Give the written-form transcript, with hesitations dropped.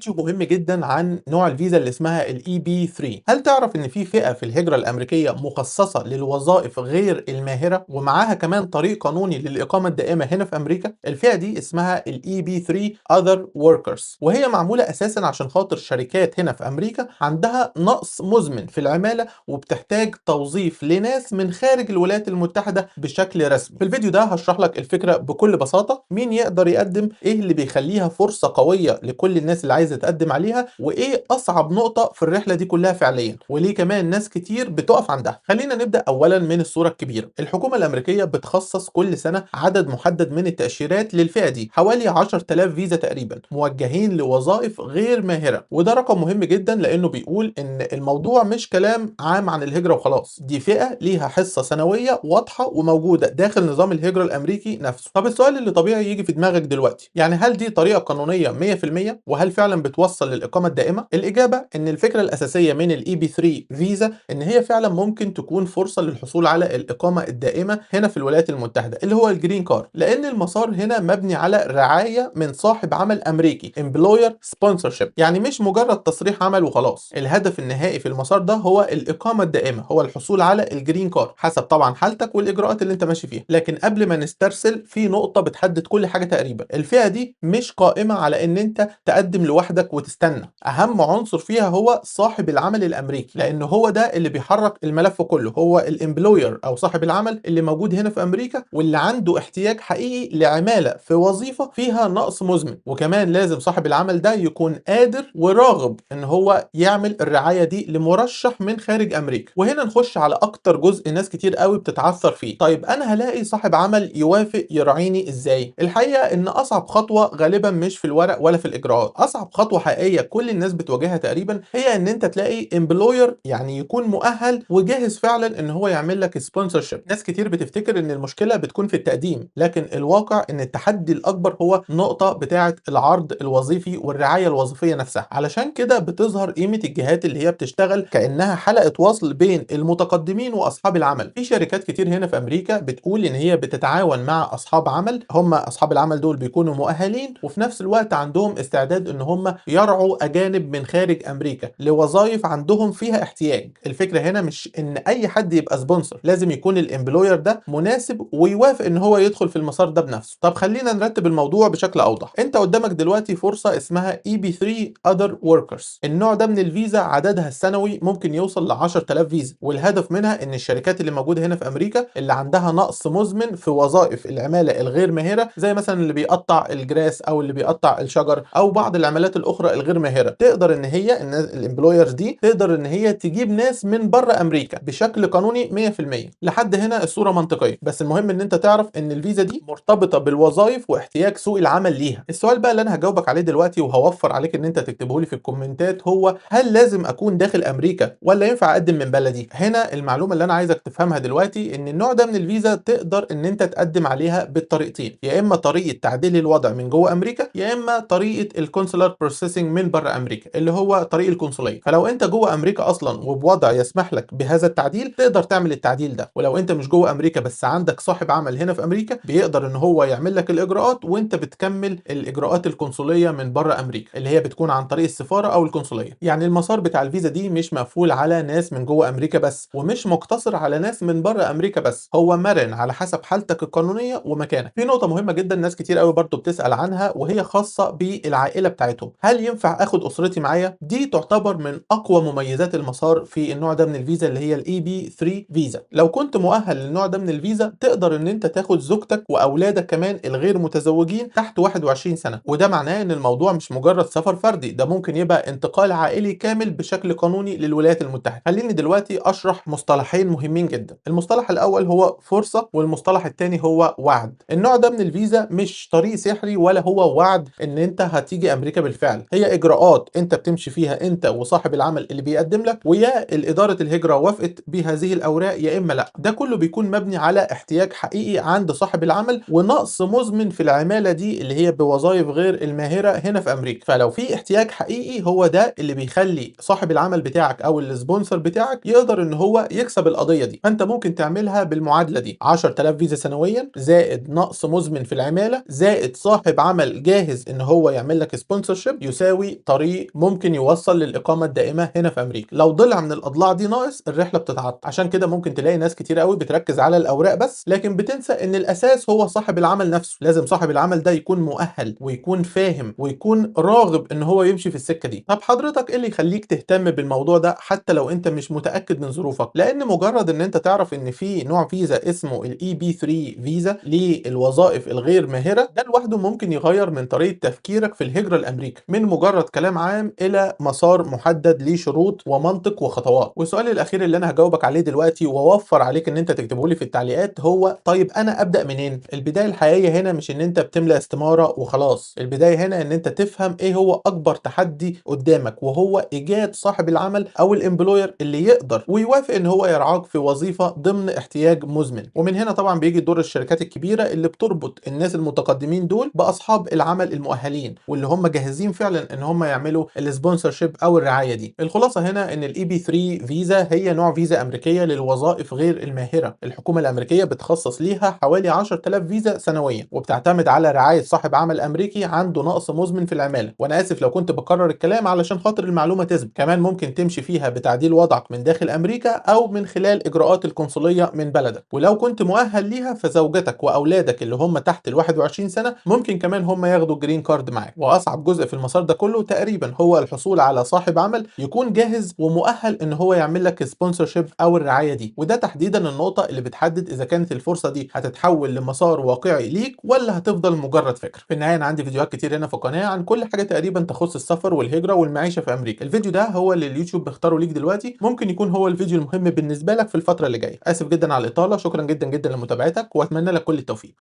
فيديو مهم جدًا عن نوع الفيزا اللي اسمها الEB3. هل تعرف إن في فئة في الهجرة الأمريكية مخصصة للوظائف غير الماهرة ومعاها كمان طريق قانوني للإقامة الدائمة هنا في أمريكا؟ الفئة دي اسمها الEB3 Other Workers، وهي معمولة أساسًا عشان خاطر شركات هنا في أمريكا عندها نقص مزمن في العمالة وبتحتاج توظيف لناس من خارج الولايات المتحدة بشكل رسمي. في الفيديو ده هشرح لك الفكرة بكل بساطة، مين يقدر يقدم، إيه اللي بيخليها فرصة قوية لكل الناس اللي عايزة تقدم عليها، وإيه أصعب نقطة في الرحلة دي كلها فعليا، وليه كمان ناس كتير بتقف عندها. خلينا نبدأ أولا من الصورة الكبيرة. الحكومة الأمريكية بتخصص كل سنة عدد محدد من التأشيرات للفئة دي، حوالي 10,000 فيزا تقريبا موجهين لوظائف غير ماهرة. وده رقم مهم جدا لأنه بيقول إن الموضوع مش كلام عام عن الهجرة وخلاص، دي فئة ليها حصة سنوية واضحة وموجودة داخل نظام الهجرة الأمريكي نفسه. طب السؤال اللي طبيعي يجي في دماغك دلوقتي، يعني هل دي طريقة قانونية 100%؟ وهل فعلا بتوصل للإقامة الدائمة؟ الإجابة إن الفكرة الأساسية من ال EB3 فيزا إن هي فعلا ممكن تكون فرصة للحصول على الإقامة الدائمة هنا في الولايات المتحدة، اللي هو ال green card، لأن المسار هنا مبني على رعاية من صاحب عمل أمريكي، employer sponsorship، يعني مش مجرد تصريح عمل وخلاص. الهدف النهائي في المسار ده هو الإقامة الدائمة، هو الحصول على ال green card حسب طبعا حالتك والإجراءات اللي أنت ماشي فيها. لكن قبل ما نسترسل، في نقطة بتحدد كل حاجة تقريبا. الفئة دي مش قائمة على إن أنت تقدم لوحدك وتستنى. أهم عنصر فيها هو صاحب العمل الأمريكي، لأن هو ده اللي بيحرك الملف كله، هو ال employer أو صاحب العمل اللي موجود هنا في أمريكا واللي عنده احتياج حقيقي لعمالة في وظيفة فيها نقص مزمن. وكمان لازم صاحب العمل ده يكون قادر وراغب ان هو يعمل الرعاية دي لمرشح من خارج امريكا. وهنا نخش على اكتر جزء ناس كتير قوي بتتعثر فيه. طيب، انا هلاقي صاحب عمل يوافق يراعيني ازاي؟ الحقيقة ان اصعب خطوة غالبا مش في الورق ولا في الاجراءات. اصعب خطوة حقيقية كل الناس بتواجهها تقريبا هي ان انت تلاقي employer يعني يكون مؤهل وجاهز فعلا ان هو يعمل لك sponsorship. ناس كتير بتفتكر ان المشكلة بتكون في التقديم، لكن الواقع ان التحدي الاكبر هو نقطة بتاعه العرض الوظيفي والرعاية الوظيفية نفسها. علشان كده بتظهر قيمة الجهات اللي هي بتشتغل كانها حلقة وصل بين المتقدمين واصحاب العمل. في شركات كتير هنا في امريكا بتقول ان هي بتتعاون مع اصحاب عمل، هم اصحاب العمل دول بيكونوا مؤهلين وفي نفس الوقت عندهم استعداد ان هم يرعوا اجانب من خارج امريكا لوظائف عندهم فيها احتياج. الفكرة هنا مش ان اي حد يبقى sponsor، لازم يكون ال employer ده مناسب ويوافق ان هو يدخل في المسار ده بنفسه. طب خلينا نرتب الموضوع بشكل اوضح. انت قدامك دلوقتي فرصة اسمها EB3 Other Workers. النوع ده من الفيزا عددها السنوي ممكن يوصل ل 10,000 فيزا، والهدف منها ان الشركات اللي موجودة هنا في امريكا اللي عندها نقص مزمن في وظائف العمالة الغير ماهره، زي مثلا اللي بيقطع ال grass او اللي بيقطع الشجر او بعض العمالات الاخرى الغير ماهره، تقدر ان هي ال employers دي تقدر ان هي تجيب ناس من بره امريكا بشكل قانوني 100%. لحد هنا الصورة منطقيه، بس المهم ان انت تعرف ان الفيزا دي مرتبطة بالوظائف واحتياج سوق العمل ليها. السؤال بقى اللي انا هجاوبك عليه دلوقتي وهوفر عليك ان انت تكتبه لي في الكومنتات هو: هل لازم اكون داخل امريكا ولا ينفع اقدم من بلدي؟ هنا المعلومة اللي انا عايزك تفهمها دلوقتي ان النوع ده من الفيزا تقدر ان انت تقدم عليها بالطريقتين، يا اما طريقه تعديل الوضع من جوه امريكا، يا اما طريقه ال consular processing من بره امريكا، اللي هو طريق القنصليه. فلو انت جوه امريكا اصلا وبوضع يسمح لك بهذا التعديل، تقدر تعمل التعديل ده. ولو انت مش جوه امريكا بس عندك صاحب عمل هنا في امريكا بيقدر ان هو يعمل لك الاجراءات، وانت بتكمل الاجراءات القنصليه من بره امريكا، اللي هي بتكون عن طريق السفارة او القنصليه. يعني المسار بتاع الفيزا دي مش مقفول على ناس من جوه امريكا بس، ومش مقتصر على ناس من بره امريكا بس، هو مرن على حسب حالتك القانونية ومكانك. في نقطة مهمة جدا ناس كتير قوي برضو بتسال عنها، وهي خاصة بالعائلة بتاعتهم: هل ينفع اخد اسرتي معايا؟ دي تعتبر من اقوى مميزات المسار في النوع ده من الفيزا، اللي هي ال EB 3 فيزا. لو كنت مؤهل للنوع ده من الفيزا، تقدر ان انت تاخد زوجتك واولادك كمان الغير متزوجين تحت 21 سنه. وده معناه ان الموضوع مش مجرد سفر فردي، ده ممكن يبقى انتقال عائلي كامل بشكل قانوني للولايات المتحده. خليني دلوقتي اشرح مصطلحين مهمين جدا. المصطلح الاول هو فرصه، والمصطلح الثاني هو وعد. النوع ده من الفيزا مش طريق سحري ولا هو وعد ان انت هتيجي امريكا بالفعل. هي اجراءات انت بتمشي فيها انت وصاحب العمل اللي بيقدم لك، ويا الادارة الهجرة وافقت بهذه الاوراق يا اما لا. ده كله بيكون مبني على احتياج حقيقي عند صاحب العمل ونقص مزمن في العمالة دي اللي هي بوظائف غير الماهره هنا في امريكا. فلو في احتياج حقيقي، هو ده اللي بيخلي صاحب العمل بتاعك او ال sponsor بتاعك يقدر ان هو يكسب القضية دي. فانت ممكن تعملها بالمعادله دي: 10,000 فيزا سنويا، زائد نقص مزمن في العماله، زائد صاحب عمل جاهز ان هو يعمل لك sponsorship. sponsorship يساوي طريق ممكن يوصل للاقامة الدائمة هنا في امريكا. لو ضلع من الاضلاع دي ناقص، الرحلة بتتعطل. عشان كده ممكن تلاقي ناس كتير قوي بتركز على الاوراق بس، لكن بتنسى ان الاساس هو صاحب العمل نفسه. لازم صاحب العمل ده يكون مؤهل ويكون فاهم ويكون راغب ان هو يمشي في السكة دي. طب حضرتك ايه اللي يخليك تهتم بالموضوع ده حتى لو انت مش متاكد من ظروفك؟ لان مجرد ان انت تعرف ان في نوع فيزا اسمه ال EB 3 فيزا للوظائف الغير ماهره، ده لوحده ممكن يغير من طريقه تفكيرك في الهجرة لامريكا، من مجرد كلام عام الى مسار محدد ليه شروط ومنطق وخطوات. والسؤال الاخير اللي انا هجاوبك عليه دلوقتي واوفر عليك ان انت تكتبه لي في التعليقات هو طيب انا ابدا منين؟ البداية الحقيقية هنا مش ان انت بتملى استماره وخلاص، البداية هنا ان انت تفهم ايه هو اكبر تحدي قدامك، وهو ايجاد صاحب العمل او ال employer اللي يقدر ويوافق ان هو يرعاك في وظيفة ضمن احتياج مزمن. ومن هنا طبعا بيجي دور الشركات الكبيرة اللي بتربط الناس المتقدمين دول باصحاب العمل المؤهلين واللي هم جاهزين فعلا ان هم يعملوا ال sponsorship او الرعاية دي. الخلاصة هنا ان ال EB 3 فيزا هي نوع فيزا امريكية للوظائف غير الماهره. الحكومة الامريكية بتخصص ليها حوالي 10000 فيزا سنويا، وبتعتمد على رعاية صاحب عمل امريكي عنده نقص مزمن في العمالة. وانا اسف لو كنت بكرر الكلام علشان خاطر المعلومة تثبت. كمان ممكن تمشي فيها بتعديل وضعك من داخل امريكا او من خلال اجراءات القنصليه من بلدك. ولو كنت مؤهل ليها فزوجتك واولادك اللي هم تحت ال 21 سنة ممكن كمان هم ياخدوا green card معاك. واصعب جزء في المسار ده كله تقريبا هو الحصول على صاحب عمل يكون جاهز ومؤهل ان هو يعمل لك sponsorship او الرعاية دي، وده تحديدا النقطة اللي بتحدد اذا كانت الفرصة دي هتتحول لمسار واقعي ليك ولا هتفضل مجرد فكرة. في النهاية انا عندي فيديوهات كتير هنا في القناة عن كل حاجة تقريبا تخص السفر والهجرة والمعيشه في امريكا. الفيديو ده هو اللي اليوتيوب بيختاره ليك دلوقتي، ممكن يكون هو الفيديو المهم بالنسبة لك في الفترة اللي جاية. اسف جدا على الاطالة، شكرا جدا جدا لمتابعتك، واتمنى لك كل التوفيق.